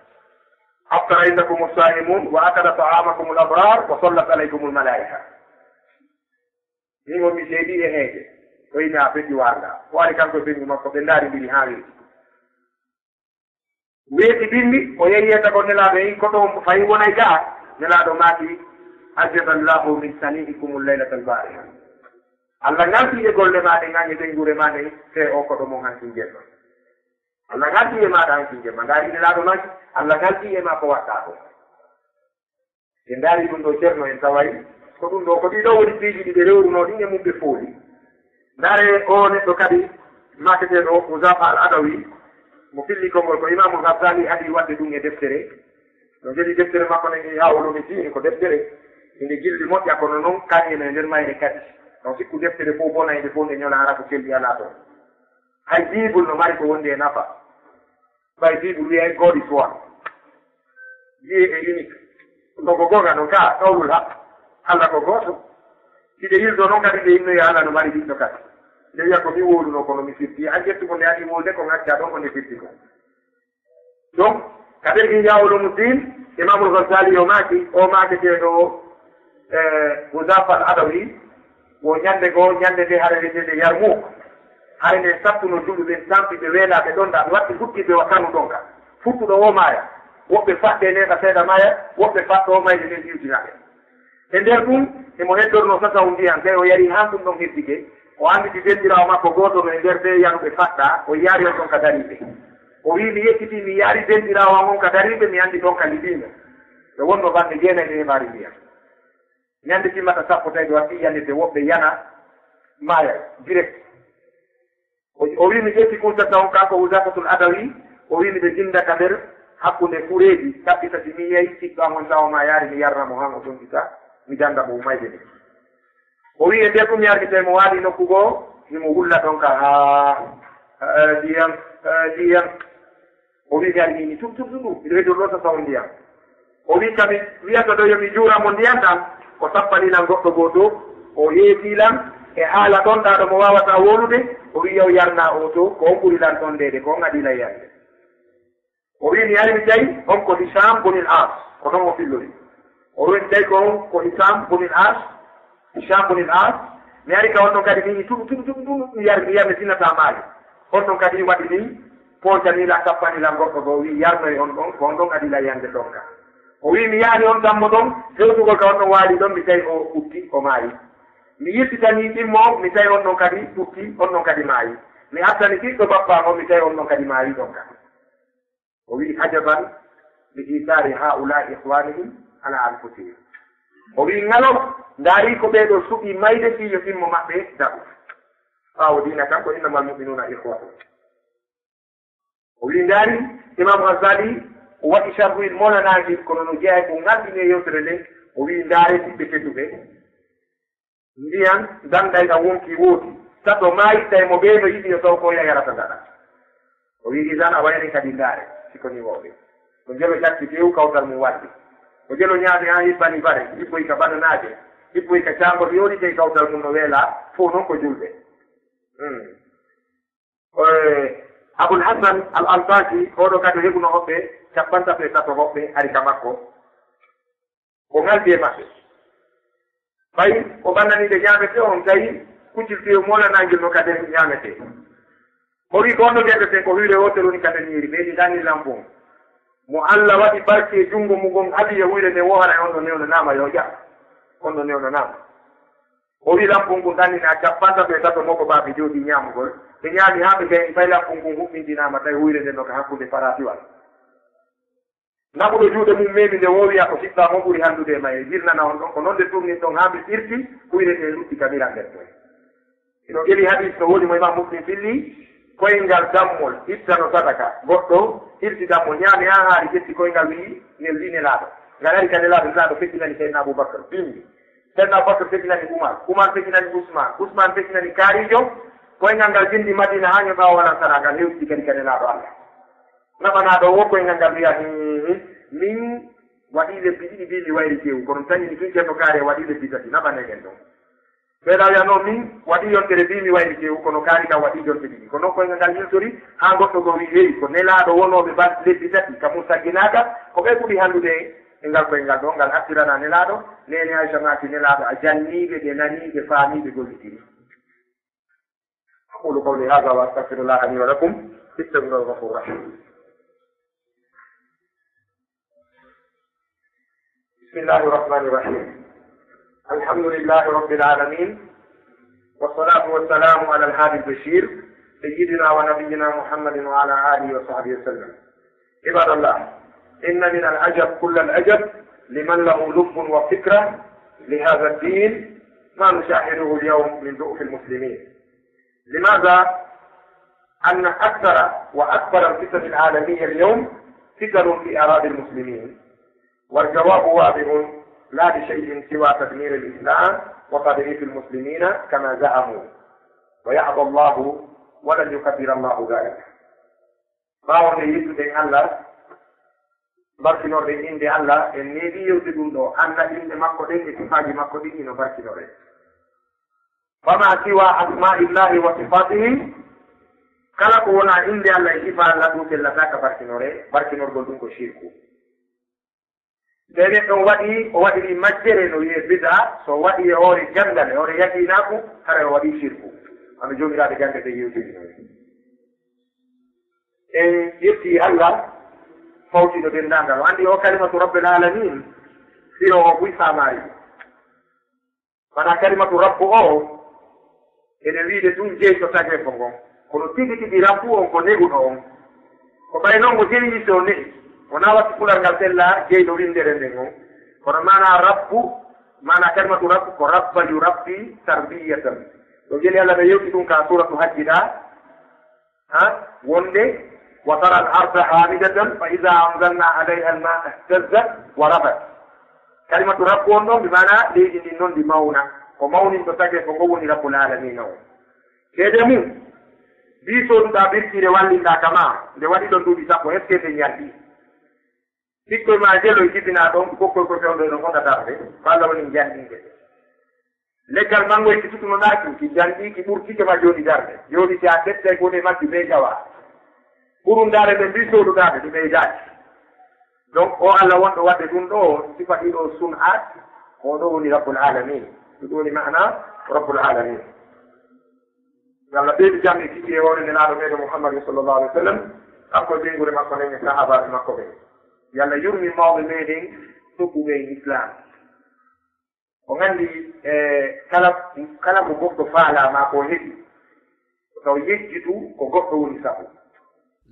"Aftara indakum as-sa'imun wa akala ta'amakum al-abrar wa sallat alaykum al-malaika." Ni mo mi seedi e heede. O ina feddi warga. O ari kanko e ɓeyngu makko, ɓe ndaari mbiri haa weeti. Weeti bimbi, o yehi yetta ko Nelaaɗo en, ko ɗo fayi wonay gaa. Nelaaɗo maaki, "Ajaban lahu min sani'ikum al-laylata al-bariha." Allah ngalti e golle maa ɗen, an e ɓeynguure maa nden, fee o koɗo mon hankin jemma. Allah ngalti e maaɗa hankin jemma. Ndaari Nelaaɗo maaki, Allah ngalti e maa ko waɗɗaa ko. En ndaari ɗum ɗo, Ceerno, en taway ko ɗum ɗo, ko ɗii ɗo woni piiji ɗi ɓe rewruno ɗin e mum ɓe fooli. Ndaare o neɗɗo kadi, maaketeeɗo Huzafa al Adawi, mo filli konngol ko Imaamul Ghazali haɗi waɗde ɗum e deftere. No jeli deftere makko nden, Ihya Ulumi Ddin, ko deftere nde gilli moƴƴa, kono non kan ene nder mayre kadi. No sikku deftere fof bona, e nde fof nde ñola, hara ko kelɗi alaa toon. Hay Bible no mari ko wondi e nafa. Ɓay Bible wiyay God is one. Dieu est unique. Ɗo ko goonga ɗon ka, qawlul haq. Allah ko gooto. Si ɓe yildo noon kadi, ɓe innoya Allah no mari ɓiɗɗo kadi. Nde wiya ko mi wowluno, kono mi firti. An ƴettu ko nde adi wolde, ko ngacca ɗon ko nde firti ko. Donc, ka nder Ihya Ulumuddin, Imamul Ghazali o maaki, o maaketeeɗo, eh, Huzafa al Adawi, wo ñande goo, ñande nde hare wiyeteende Yarmuk. Hare nden sattuno juulɓe ɓen, tampi ɓe weelaaɓe ɗon, ɗa ɓe watti futtidde wa Kano ɗon ka. Futtuɗo o maaya, woɓɓe faɗɗe neeɓa seeɗa maaya, woɓɓe faɗɗo o mayde nden iwtina ɓe. E nder ɗum, emo heddorno sasaw ndiyan, ɓe o yari haa ɗum ɗon heddike, o annditi denɗiraawo makko gooto no e nder ɓe yaruɓe faɗɗa, o yaari on ɗon ka dariiɓe. O wi'i, "Mi yeccitii, mi yaari denɗiraawo am on ka dariiɓe, mi anndi ɗon ka liɓiimo." Ɓe wonno balɗe jeenay ɓe heɓaali ndiyan. Ñande timmata sappo tawi ɓe watti yanirde, woɓɓe yana maaya direct. O, o wi'i, "Mi ƴetti kun sasaw on," kanko Huzafatul Adawi, o wi'i, "Mi ɓe jinda ka nder hakkunde fureeji, ɗaɓɓita si mi yehi, ɓiɗɗo am on tawa ma yaari, mi yarna mo han o tontita, mi jannga mo mayde nde." O wi'i, "E nder ɗum yarmi tawi mo waali nokku goo, himo wulla ɗon ka haa, haa, ndiyam, haa, ndiyam." O wi'i, "Mi ari mi, mi tum, tum, tum, tum, miɗo heddo ɗon sasaw ndiyan." O wi'i, "Ka mi wiyata ɗo yo mi juura mo ndiyan ɗan, o sappani lan goɗɗo goo to, o yeetii lan e haala ɗon ɗaa ɗo mo waawataa wowlude." O wi'i, "Yaw yarnaa o to, ko on ɓuri lan ɗon ndeede, ko on adii lan yande." O wi'i, "Mi ari mi tawi on ko Hisam bunil As, ko ɗon o fillori." O wi'i, "Mi tawi ko on ko Hisam bunil As, Hisam bunil As. Mi ari ka on ɗon kadi, mi yi'i tuɗu, tuɗu, tuɗu, tuɗu, mi yar, mi yar, mi sinataa maali. On ɗon kadi waɗi ni, poocani lan, sappani lan goɗɗo goo, wi'i, 'Yarnoy on ɗon, ko on ɗon adii lan yande ɗon ka.'" O wi'i, "Mi yahani on tammo ɗon, hewtugol ka on ɗon waali ɗon, mi tawi o ɓutti, o maayi. Mi yiltitanii ɗimmo on, mi tawi on ɗon kadi ɓutti, on ɗon kadi maayi. Mi artani ɓiɗɗo bappa on, mi tawi on ɗon kadi maayi ɗon ka." O wi'i, "Ajaban li ithari haula'i ikhwanihim ala anfusihim." O wi'i, "Ŋalo, ndaari ko ɓee ɗoo suɓii mayde fii yo ɗimmo maɓɓe daɗu." Ɓaawo diina kan ko innamal mu'minuna ikhwatun. O wi'i, ndaari, Imam Ghazali, O waɗi sharruil molanaangel, kono no jeyaa e ko ŋalɗini e yewtere nden, o wi'i, "Ndaaree ɓiɓɓe tedduɓe. Ndiyan danɗay ɗan wonkii wooti, tato maayitay mo ɓee no yiɗi yo taw ko oya yarata ngaɗa." O wi'i, "Idan a wayani kadi ndaare, si ko nii wawɗe." Ko jelo ƴatti tew kawtal mum waddi. Ko jelo ñaami haa hibbani bare, hibboy ka bananaaje, hibboy ka caangol, yoolitay kawtal mum no weelaa, fow non ko julɓe. Hmm. Eh, Abul Hasan al Antaki, oɗo kadi heɓuno hoɓɓe cappantato e tato hoɓɓe ari ka makko. O ŋaldi e maɓɓe. Ɓay o ɓannaniɓe ñaametee on, tawi kuccel tew moolanaangel no ka nder ñaametee. O wi'i, "Ko honno ndeɗoten?" Ko huyre wootere woni ka nder ñiiri, ɓe ni ɗani lampun. Mo Alla waɗi barke e junngo mum ngon, adii e huyre nden, wo haray on ɗon newnanaama yo ƴa. On ɗon newnanaama. O wi'i lampun ngun ɗannina cappantato e tato mokobaaɓe jooɗii ñaamugol. Ɓe ñaami haa ɓe gayni, ɓay lampun ngun huɓɓintinaama, tawi huyre nden no ka hakkunde paraatiwal. Naɓuɗo juuɗe mum meemi nde woowi, a ko siɓɓaa mo ɓuri hanndude e mayre, jirnana on ɗon. Ko non nde turnin ɗon haa mbe irti, huyre nden lutti ka miran nden toy. Ino geli hadis no woni mo Imam Muslim filli, koyngal dammol ittano sadaka, goɗɗo irti dammol, ñaami haa haari, ƴetti koyngal, wi'i, "Nel," wi'i Nelaaɗo. Ngal ari ka Nelaaɗo, Nelaaɗo feƴƴinani Seydina Abubakar, bimbi. Seydina Abubakar feƴƴinani Umar, Umar feƴƴinani Usman, Usman feƴƴinani kaariijo, koyngal ngal jinndi Madina haa ñoo ɓaawo alasara, ngal hewti kadi ka Nelaaɗo Allah. Naɓanaaɗo o koyngal ngal wi'a, "Hii, min waɗii lebbi ɗiɗi mbii mi wayri teewu, kono mi taƴini tun Ceerno Kaari waɗii lebbi tati, naɓanee en ɗon." Ɓeyɗaa wi'a, "Non, min waɗii yontere mbii mi wayri teewu, kono Kaari kan waɗii jonte ɗiɗi." Ko non koyngal ngal yiltori, haa goɗɗo goo wi'i, "Hey, ko Nelaaɗo wonooɓe bal-, lebbi tati ka Murtal Ginaaka, ko ɓe ɓuri hanndude e ngal koyngal ɗoo, ngal artiranaa Nelaaɗo." Neene Aysa maaki, "Nelaaɗo, a jannii ɓe, ɓe nanii, ɓe faamii, ɓe gollitiri." أقول قولي هذا وأستغفر الله لي ولكم، إنه هو الغفور الرحيم. بسم الله الرحمن الرحيم. الحمد لله رب العالمين، والصلاة والسلام على الهادي البشير، سيدنا ونبينا محمد وعلى آله وصحبه وسلم. عباد الله، إن من العجب كل العجب لمن له لب وفكرة لهذا الدين ما نشاهده اليوم من ضعف المسلمين. لماذا أن أكثر وأكبر الفتن العالمية اليوم فتن في أراضي المسلمين؟ والجواب واضح، لا لشيء سوى تدمير الإسلام وتضعيف المسلمين كما زعموا، ويأبى الله ولن يقدر الله ذلك. Ɓaawo nde yettude en Allah, barkinorde innde Allah, en neeɓii yewde ɗum ɗoo, annda innde makko ɗen e sifaaji makko ɗin ino barkinore. Fama siwa asma'illahi wa sifatihi, kala ko wonaa innde Allah e sifaa Allah ɗum sellataa ka barkinore, barkinorgol ɗum ko shirku. Nde neɗɗo on waɗi, o waɗiri majjere no wi'ee bida, so o waɗi e hoore ganndal, e hoore yaqiinaaku, haray o waɗi shirku. Hano joomiraaɓe gannde ɓe yewtiri non. En yetti Allah fawtiiɗo denndaangal. O anndi o kalimatu Rabbil Alamin, firo o buy faamaari. Wona kalimatu Rabbu o, ene wiide tun jeyɗo tageefo ngon. Kono tigi tigi Rabbu on ko neguɗo on. Ko ɓay non mo jeyɗo o ne'i. Wona watti pular ngal sella jeyɗo winndere nden on. Kono maana Rabbu, maana kalimatu Rabbu ko rabba yurabbi tarbiyatan. Ɗo jeli Allah no yewti ɗum ka suratu Hajji ɗa. Ha? Wonde, "Wa tara al-arda hamidatan fa iza anzalna alayha al-ma'a ihtazzat wa rabat." Kalimatu Rabbu on ɗon, bi maana leydi ndin non ndi mawna. Ko mawninɗo tagee ko ngo woni Rabbul Alamina on. Seede mum, mbi sooduɗaa birkiire wallinɗaa ka ma, nde waɗi ɗon duuɓi sappo, est-ce que nde njanɗi? Ɓikkoy ma jelo e jibinaa ɗon, ɓikkoy ko fewndo e ɗon fota darde, ko Allah woni njanɗinde. Leggal mango e ki sutunoɗaa ki, ki njanɗi, ki ɓurti, ke ma jooɗi darde. Jooɗi si a tettay gone majji ɓe jawa. Ɓurun darde ɓe mbi sooduɗaa ɓe, ɗi ɓeydaaki. Donc, o Allah wonɗo waɗde ɗum ɗo, sifa ɗiɗo sun'aat, o ɗo woni Rabbul Alamin. Ɗum woni maana Rabbul Alamin. Yo Allah ɓeydu jam e kiɗi e hoore Nelaaɗo meɗen Muhammadin sallallahu alaihi wasallam, kanko e ɓeynguure makko nden e sahaabaaɓe makko ɓen. Yo Allah yurmin mawɓe meɗen tokkuɓe e Islam. On anndi, e, kala, kala ko goɗɗo faalaa maa ko heɓi, ko taw yejjitu ko goɗɗo woni sabu.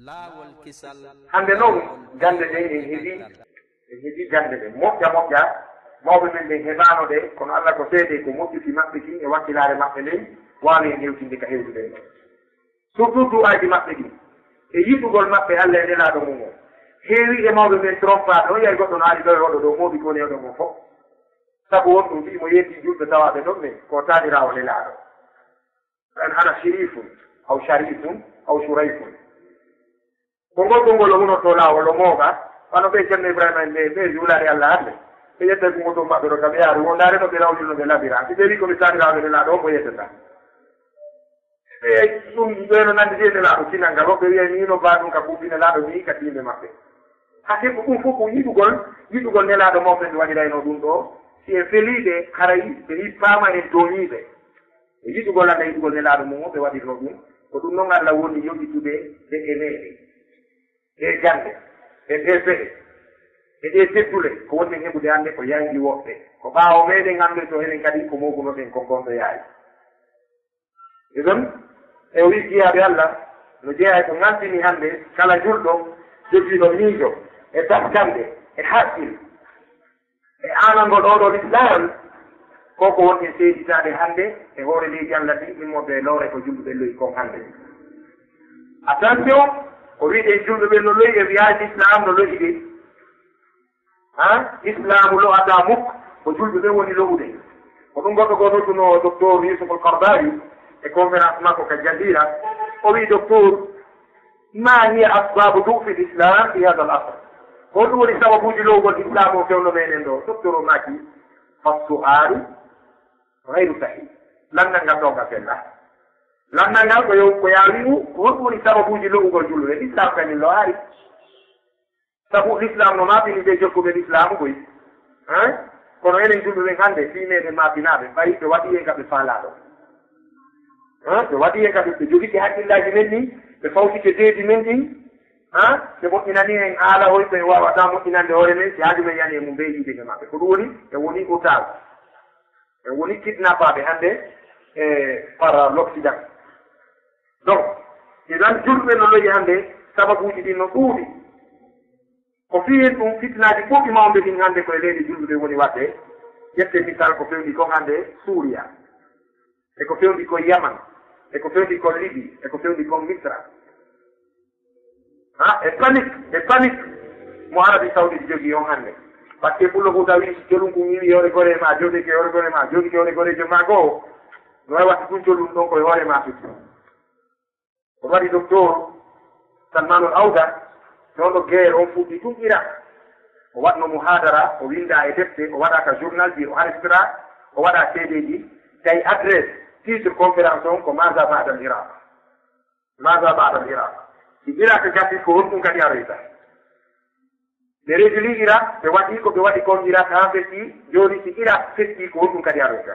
Laawol kisal. Hannde noon, gannde ɗen en heɓi, en heɓi gannde ɗen. Moƴƴa, moƴƴa, mawɓe men ɓen heɓaano ɗe, kono Allah ko seede ko moƴƴuki maɓɓe kin e wakkilaare maɓɓe nden waawi en hewtinde ka hewtuɗen ɗon. Surtout du'aaji maɓɓe ɗin, e yiɗugol maɓɓe Allah e Nelaaɗo mum on. Heewi e mawɓe men trompaaɓe, on yahi goɗɗo no ari ɗo e oɗo ɗo, mooɓi ko woni e oɗo mo fof. Sabu won ɗum fii mo yeddii julɓe tawaaɓe ɗon ɓe, ko taaniraawo Nelaaɗo. An ana shirifun, aw sharifun, aw shurayfun. Ko ngol konngol o wonotoo laawol o mooɓa, wano ɓe Ceerno Ibrahima en ɓe, ɓe wulaade Alla hannde. Ɓe ƴetta ko moto maɓɓe ɗo, ka ɓe yaari, wondaare no ɓe rawlino ɓe labira. Si ɓe wi ko mi taaniraaɓe Nelaaɗo, on ko yeddata. Ɓe ɗum, ɓe no nanndi de Nelaaɗo kinal ngal, o ɓe wiya ni no baa ɗum ka buufi Nelaaɗo ni ka tiinde maɓɓe. Haa ko ɗum fof ko yiɗugol, yiɗugol Nelaaɗo mawɓe ɓe waɗirayno ɗum ɗo. Si en feliiɓe, haray ɓe hippama en tooñiiɓe. E yiɗugol Alla, yiɗugol Nelaaɗo mum o ɓe waɗirno ɗum. Ko ɗum noon Alla woni yoɓitude ɓe e meɗen. Ɗe gannde, e ɗe peɗe, e ɗe teddule, ko woni en heɓude hannde ko yangi woɓɓe. Ko ɓaawo meɗen anndoyto enen kadi ko moogunoɗen kon kon to yaari. Idan, e o wi'i jiyaaɓe Alla, no jeyaa e ko ŋaltini hannde kala julɗo jogiiɗo miijo, e taskande, e hakkil, e aanangol oo ɗoo Lislaam, ko ko woni e seeditaade hannde e hoore leydi Alla ndi, immorde e lowre ko julɓe ɓe lo'i kon hannde. Attention, ko wi'eten julɓe ɓe no lo'i e wi'aade Lislaam no lo'i de. Ha? Islaamu lo'ataa muk, ko julɓe ɓe woni lo'ude. Ko ɗum goɗɗo goo nodduno Docteur Yusuf Al-Qaradawi e conférence makko ka Jazeera. O wi'i, "Docteur, ma hiya asbabu du'fi Islam fi hada al asr?" Ko ɗum woni sababuuji lo'ugol Islaamu o fewndo meɗen ɗo. Docteur o maaki, "Fassu'alu ghayru sahih." Lanndal ngal ɗo ngal fella. Lanndal ngal ko yo, ko yaa wi'u, ko honɗum woni sababuuji lo'ugol julɓe? Islaam kañum lo'aali. Sabu Lislaam no maapini ɓe jokkuɓe Lislaamu koy. Hein? Kono enen julɓe ɓen hannde, fii meɗen maapinaaɓe, ɓay ɓe waɗi en ka ɓe faalaa ɗo. Hein? Ɓe waɗi en ka ɓe, ɓe jogike hakkillaaji men ɗin, ɓe fawtike deedi men ɗin. Hein? Ɓe moƴƴinani en haala hoy ko en waawataa moƴƴinande hoore men, si haaju men yani e mum ɓe yiide e maɓɓe. Ko ɗum woni, ɓe woni otage. En woni kidnappaaɓe hannde e par l'Occident. Donc, idan julɓe no lo'i hannde, sababuuji ɗin no ɗuuɗi. Ko fii hen ɗum, fitinaaji ɓurɗi mawɓe ɗin hannde ko e leyɗe julɓe woni waɗde. Ƴette misal ko fewndi kon hannde Suuriya, e ko fewndi kon Yaman, e ko fewndi kon Libi, e ko fewndi kon Misra. Ha, e panique, e panique mo Arabie Saoudite jogii on hannde. Parce que pullo fof tawi jolum ko ŋiwi hoore gore ma, jogike hoore gore ma, jogike hoore gorejo ma goo. No wayi waɗde ɗum jolum ɗon koye hoore ma fiti. Ko waɗi Docteur Salmanul Auda, ɗon ɗo guerre on fuɗɗi tun Irak. O waɗno muhadara, o winda e defte, o waɗa ka journal ji, o enregistra, o waɗa C D ji, tawi adresse, titre conférence on ko Maza Ba'da al Iraq. Maza ba'da al Iraq? Si Irak gasii, ko honɗum kadi aroyta? Ɓe rejuli Irak, ɓe waɗi ko ɓe waɗi kon Irak haa fetti. Jooni, si Irak fetti, ko honɗum kadi aroyta?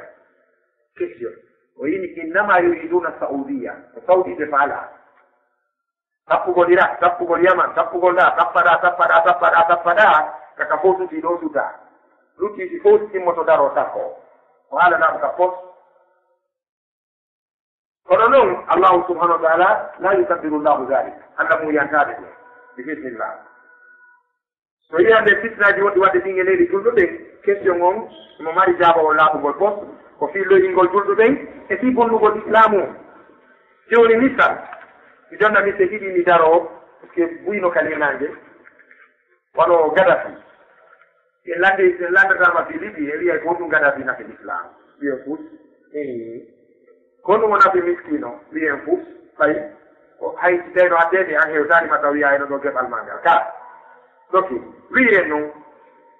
Question. O yini, innama yuriduna Saudiya. Ko Saudi ɓe faala. Tappugol Irak, tappugol Yaman, tappugol ɗa, tappaɗa, tappaɗa, tappaɗa, tappaɗa, kaka fof suti ɗo suta. Lutti si fof timmoto daro takko. Ko haalanaama ka poste. Kono noon, Allahu subhanahu wa taala, la yukaddiru Allahu dhalik. Allah muuyantaade ɗum. Bisimilla. So yiyande fitnaaji woɗɗi waɗde ɗin e leydi julɓe ɓen, question on mo mari jaabawol laaɓungol fof, ko fii loyingol julɓe ɓen e fii bonnugol Islaamu on. Jooni misal, mi jonna mise ɗiɗi mi daroo, parce que buyno ka linaange, wano Gaddafi. En landi, en landataama fii Libi, e wiya ko honɗum Gaddafi nafi Lislaam? Wiya fus. Ee. Ko honɗum o nafi miskiino? Wiya fus. Ɓay ko hay si tawno addeede an hewtaani ma taw wiya eno ɗo geɓal ma ngal. Ka. Ɗoki. Wiya noon.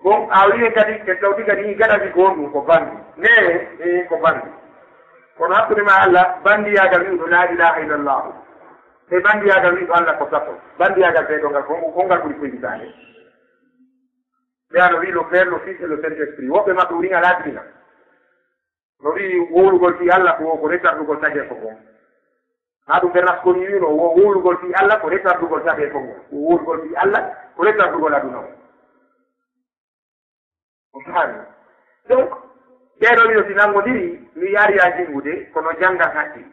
Bon, a wiya kadi, e tawti kadi Gaddafi ko honɗum? Ko bandi. Nee, ee, ko bandi. Kono hakkunde ma Allah, bandiyaagal wi'uɗo laa ilaaha illallah. E bandiyaagal wi'uɗo Allah ko tato. Bandiyaagal ɓe ɗo ngal, ko, ko ngal ɓuri koy hitaande. Ɓe ano wi'i le Père, le Fils et le Saint-Esprit. Woɓɓe maɓɓe woni alaa diina. No wi'i wowlugol fii Allah ko, ko retardugol tageefo ngon. Haa ɗum Bernasconi wi'uno, wo-, wowlugol fii Allah ko retardugol tageefo ngon. Wo-, wowlugol fii Allah ko retardugol aduna on. On faami? Donc, ɓee ɗoo ɗiɗo si nanngodiri, mi yaari yaa jinngude, kono janngan haqqil.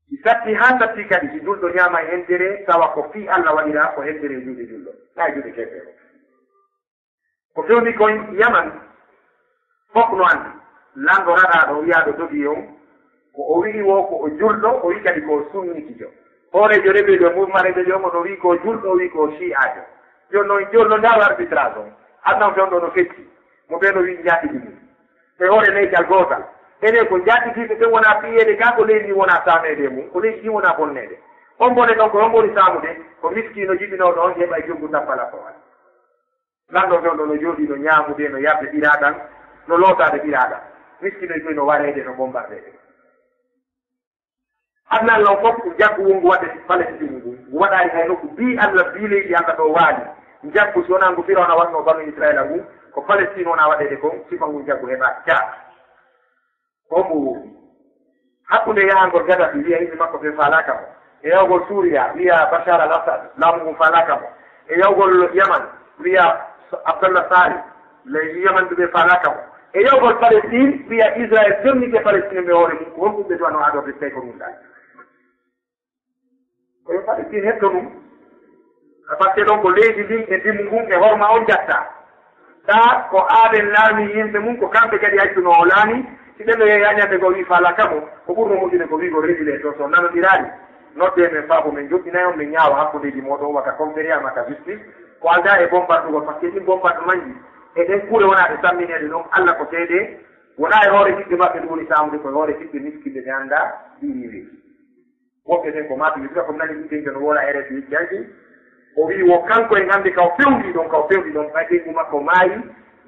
Si satti haa satti kadi, si julɗo ñaama e entere, tawa ko fii Allah waɗira, ko entere juuɗe julɗo, naa e juuɗe keefeero. Ko fewndi kon Yaman, fof no anndi. Lanɗo raɗaaɗo wiyaaɗo Dogi on, ko o wi'i wo ko o julɗo, o wi'i kadi ko o sunnitijo. Hooreejo rebelle o, Muhammad rebelle o, no wi'i ko julɗo, o wi'i ko shi'aajo. Jooni noon, jooni noon, ndaa arbitrage on. Adnan fewndo no fecci. Mo ɓe no wi'i njaatigi mum. Ɓe hoore leydi al gootal. Enen ko njaatigiiɓe ɓen wonaa piyeede, kaa ko leydi ndin wonaa saameede e mum, ko leydi ndin wonaa bonneede. On bone ɗon ko hombo woni saamude? Ko miskiino jibinooɗo on heɓa e joggu tappala ko waɗi. Lanɗo fewndo no jooɗii no ñaamude, no yarde ɓiraaɗan, no lootaade ɓiraaɗan. Miskiinoy koy no wareede, no bombardede. Adnan lan fof ko njaggu wongu waɗde Palestine ngun. Ngu waɗaali hay nokku bii Allah, bii leydi Allah ɗo waali. Njaggu, si wonaa ngu Firawna waɗnoo banu Israila ngun, ko Palestine wonaa waɗeede kon, sifa ngun njaggu heɓaaki. Caa. Ko mbo woodi. Hakkunde yahangol Gaddafi, wiya yimɓe makko ɓe faalaaka mo. E yahugol Suuriya, wiya Bashar al-Assad, laamu ngun faalaaka mo. E yahugol Yaman, wiya Abdallah Salih, leydi Yaman ɓe faalaaka mo. E yahugol Palestine, wiya Israel jonnike Palestine ɓe hoore mum, ko honɗum ɓe duwano adorde tawi ko ɗum ɗaani. Ko yo Palestine hetto ɗum. Par ce que ɗon ko leydi ndin e ndimu ngun e horma on jatta. Taa ko aaden laami yimɓe mum, ko kamɓe kadi accuno o laami. Si ɓen no yehi haa ñande goo wi'i faalaaka mo, ko ɓurno moƴƴude ko wi'ugol régulé to, so nanondiraali, noddee men faabo men joɗɗinay on, men ñaawa hakkundeeji mooɗon, wata conférence, wata justice. Ko aldaa e bombardugol, par ce que ɗin bombardementji e ɗen kuure wonaa ɗe sammineede ɗon, Alla ko seede, wonaa e hoore ɓiɓɓe maɓɓe ɗum woni saamude, ko e hoore ɓiɓɓe miskinɓe ɓe anndaa ɗi riiweeji. Woɓɓe ɓen ko maatuɓe, ɓe ko nani ɗum ɓen no woola R F I yecci hanki. O wi'i wo kanko en hannde ka o fewndi ɗon, ka o fewndi ɗon, ɓay ɓeyngu makko maayi,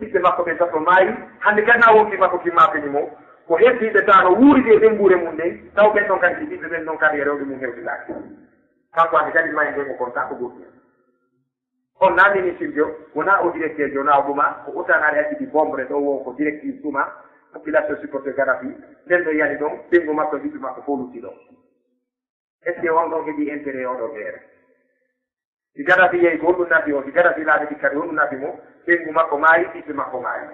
ɓiɓɓe makko ɓen tato maayi. Hannde kadi na wonki makko kimmaafini mo. Ko heddiiɓe taa no wuuridi e ɓeynguure mum nden, taw ɓen ɗon kadi si ɓiɓɓe ɓen ɗon kadi e rewɓe mum hewtidaaki. Kanko hannde kadi maayi nden o kontaa ko goɗɗum. On na ministirjo, wonaa o directeur jo, wonaa o ɗuma, ko otanaare hakkiti bombre ɗo wo ko directive tuma, population supporter Gaddafi, nden ɗo yani ɗon, ɓeyngu makko e ɓiɓɓe makko fof lutti ɗon. Est-ce que on ɗon heɓi intérêt e oɗo guerre? Si Gaddafi yehi ko honɗum nafi o, si Gaddafi laaɓi ɗi kadi honɗum nafi mo, ɓeyngu makko maayi, ɓiɓɓe makko maayi.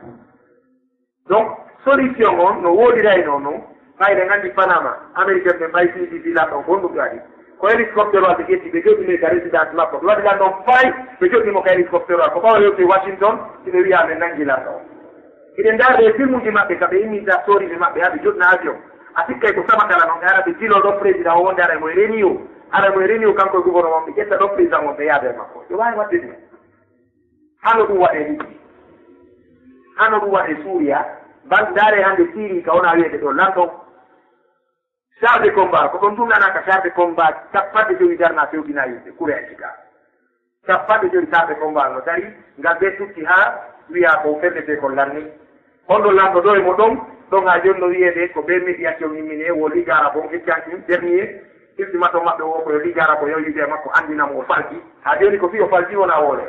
Donc, solution on no woodiraynoo non, ɓay ɗen anndi Panama, Américain ɓen ɓay fiidi filan ɗon ko honɗum ɓe waɗi. Ko hélicoptère wal ɓe ƴetti ɓe joɗɗini ka résidence makko. Ɓe waɗi lan ɗon fay, ɓe joɗɗi mo ka hélicoptère wal. Ko ɓawa yewte Washington, si ɓe wi'a ɓe nangi lan ɗon. Hiɗen ndaarde e filmuji maɓɓe, ka ɓe imminta soriɓe maɓɓe, haa ɓe joɗna avion. A sikkay ko sama kala non, ɓe ara ɓe jilo ɗon président o wonde ara mo e reni o. Ara mo e reni o kanko e gouvernement, ɓe ƴetta ɗon président on, ɓe yaada e makko. Ɓe waawi waɗde ɗum. Hano ɗum waɗee Libye. Hano ɗum waɗee Suuriya. Bal, ndaaree hannde Siri ka wona wiyeede ɗo lanɗo. Char de combat, ko ɗon ɗum nanaa ka char de combat cappanɗe jowi darna fewdina yimɓe, kure accita. Cappanɗe jowi char de combat no dari, ngal ɓe tutti haa wiya ko fellete ko lanni. On ɗo lanɗo ɗo e mo ɗon, ɗon haa jooni no wiyeede ko ɓe médiation immine, wo Ligue arabe on heccanki dernier, ultimatum maɓɓe o ko yo Ligue arabe o yaw yiide e makko anndina mo o falki. Haa jooni ko fii o falki wona woole.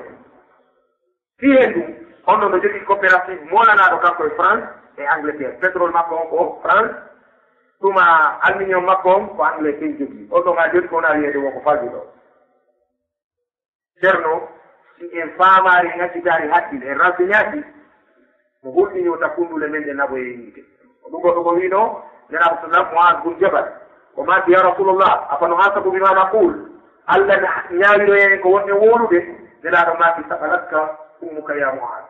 Fii heen ɗum, on ɗon no jogii coopérative moolanaaɗo kanko e France e Angleterre. Pétrole makko on ko France, tuma aluminium makko on ko Anglais ɓen jogii. On ɗon haa jooni ko wona wiyeede wo ko falduɗo. Ceerno, si en faamaari, en accitaari hakkille, en renseignaaki, no hulɓinii o takkundule men ɗe naɓoyee yiite. Ko ɗum goɗɗo ko wiinoo, Nelaaɗo sallam, Mu'aaz bun Jabal, o maaki, "Ya Rasulallah, afa nuhasabu bima naqul?" Allah na ñaawiroyee en ko wonɗen wowlude? Nelaaɗo maaki, "Saqalatka ummuka ya Mu'aaz."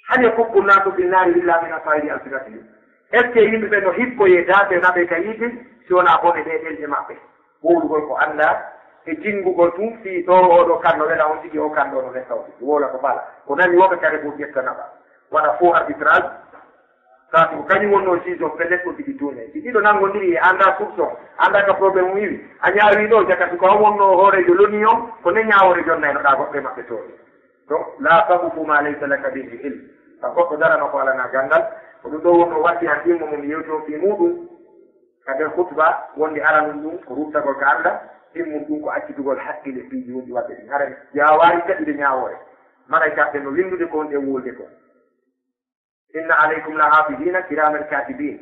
Hal yakubbu nnasu fi nnaari illa min asaa'idi alsinatihim? Est-ce que yimɓe ɓe no hippoyee daaɓe naɓe ka yiite si wonaa bone ɗe ɗemɗe maɓɓe? Wowlugol ko anndaa e jinngugol tun fii ɗo oo ɗo kan no wela on tigi, oo kan ɗo no wetta on tigi. Wowla ko bala. Ko nani woo ka kare fof ƴetta naɓa. Waɗa faux arbitrage. Saatu ko kañum wonnoo juge on pellet ko tigi tuuñe. Si ɗiɗo nanngondiri e anndaa source on, anndaa ka problème on iwi, a ñaawii ɗo, jaka si ko on wonnoo hooreejo loni on, ko nden ñaawoore jonnaynoɗaa goɗɗo e maɓɓe tooñi. Donc, laa taqfu maa laysa laka bihi ilm. Ka goɗɗo darano ko alanaa ganndal, ko ɗum ɗoo wonnoo waddi an ɗimmo mo mi yewti on fii muuɗum ka nder khutba, wonde aranun ɗum ko ruttagol ka Allah, ɗimmun ɗum ko accitugol hakkille piiji wonɗi waɗde ɗin. Hara mi waawaali taƴude ñaawoore. Malaykaaɓe no winndude ko wonɗen wowlude kon. Inna alaykum lahafidina kiraman katibin.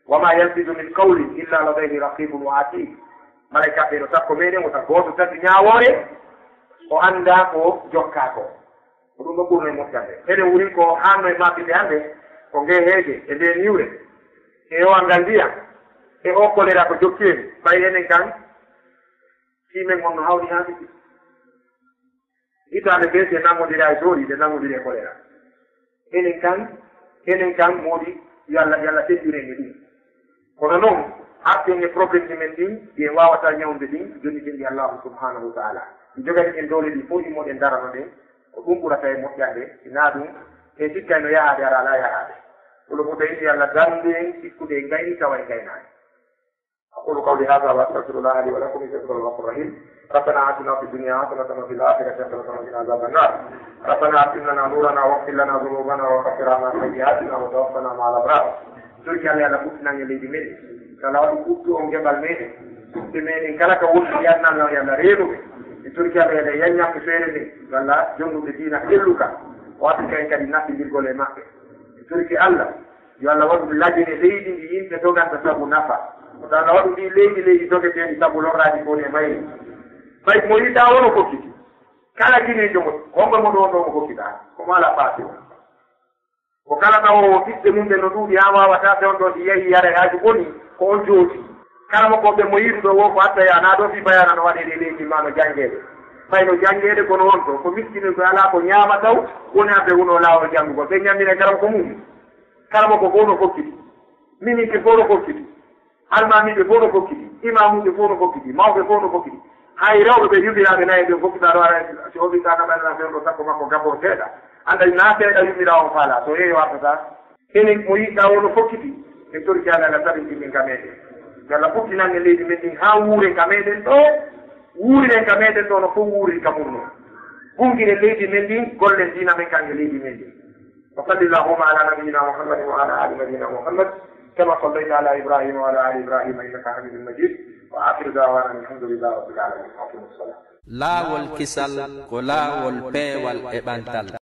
Wa ma yalfidu min qawlin illa ladayhi raqibun wa atid. Malaykaaɓe no takko meɗen, wota gooto taƴu ñaawoore, o anndaa ko jokkaa ko. Ko ɗum ɗo ɓurno e moƴƴande. Eɗen wurin ko haanno e maɓɓinde hannde, ko ngee heege, e ndee niwre, e o anngal ndiyam, e o kolera ko jokki en, ɓay enen kan, fii men on no hawni haa misi. Hitaande bee si nanngodira e soori, ɓe nanngondiri e kolera. Enen kan, enen kan moodi, yo Allah, yo Allah teddin en e ɗum. Kono noon, Arten e problème ji men ɗin, ɗi en waawata ñawnde ɗin, jonniten ɗi Allaahu subhaanahu wa taala. Mi jogani en doole ɗi fof, immoɗen darano ɗen, ko ɗum ɓurata e moƴƴande, si naa ɗum, en sikkayno yahaade, hara alaa yahaade. Ko ɗum woni tawi Alla darndu en, sikkude en ngayni, tawa en ngaynaani. أقول قولي هذا وأستغفر الله لي ولكم، إنه هو الغفور الرحيم. ربنا آتنا في الدنيا حسنة وفي الآخرة حسنة وقنا عذاب النار. ربنا أتم لنا نورنا واغفر لنا ذنوبنا وكفر عنا سيئاتنا وتوفنا مع الأبرار. Torki Alla, Alla ɓuttinan en leydi men. Alla waɗu ɓuttu on geɓal meɗen. Ɓiɓɓe meɗen kala ka woni, yarnan on, Alla reenu ɓe. Mi torki Alla, Alla yanñan ɓe feere nden. Alla jonnuɓe diina ɓelluka. O waɗi kay kadi naɓɓindirgol e maɓɓe. Mi torki Alla, yo Alla waɗu lajene leydi ndi yimɓe doganta sabu nafa. Wota Alla waɗu ndi leydi, leydi dogeteeɗi sabu lorraaji ko woni e mayri. Ɓay mo yiɗaa o no fokkiti. Kala gineejo mo, hombo mo ɗo, ɗo mo fokkitaa? Ko mo alaa faati o. Ko kala tawo o ɓiɓɓe mum ɓe no ɗuuɗi haa waawataa fewndo, ɗi yahi yare haa ɗi ɓoni, ko on jooɗi. Kala mo ko ɓe mo yiɗuɗo wo ko atta ya, naa ɗo fii bayaana no waɗee ɗe leydi ma no janngeede. Ɓay no janngeede kono on to, ko miskino ko alaa ko ñaama taw, woni haa ɓe wonoo laawol janngugol. Ɓe ñammine kala ko mum. Kala mo ko fof no fokkiti. Minin ɓe fof no fokkiti. Almaamiiɓe fof no fokkiti. Imaamuuɓe fof no fokkiti. Mawɓe fof no fokkiti. Hay rewɓe ɓe yuɓiraaɓe nayi ɓe fokkita ɗo ara si o ɓiɗɗa na ɓayna fewndo sappo makko gabbo seeɗa. Annda na seeɗa yuɓira on faala. So yeeyo artata. Enen mo yiɗɗa o no fokkiti. En torki Alla, Alla tabintin min ka meɗen. Yo Alla ɓuttinan en leydi men ndin haa wuuren ka meɗen ɗo. Wuuriren ka meɗen ɗo no fof wuuriri ka mum no. Bungiren leydi men ndin, gollen diina men kan e leydi men ndin. وصل اللهم على نبينا محمد وعلى آل نبينا محمد كما صليت على إبراهيم وعلى آل إبراهيم إنك حميد مجيد. وآخر دعوانا أن الحمد لله رب العالمين. أقيموا الصلاة. Laawol kisal ko laawol peewal e ɓantal.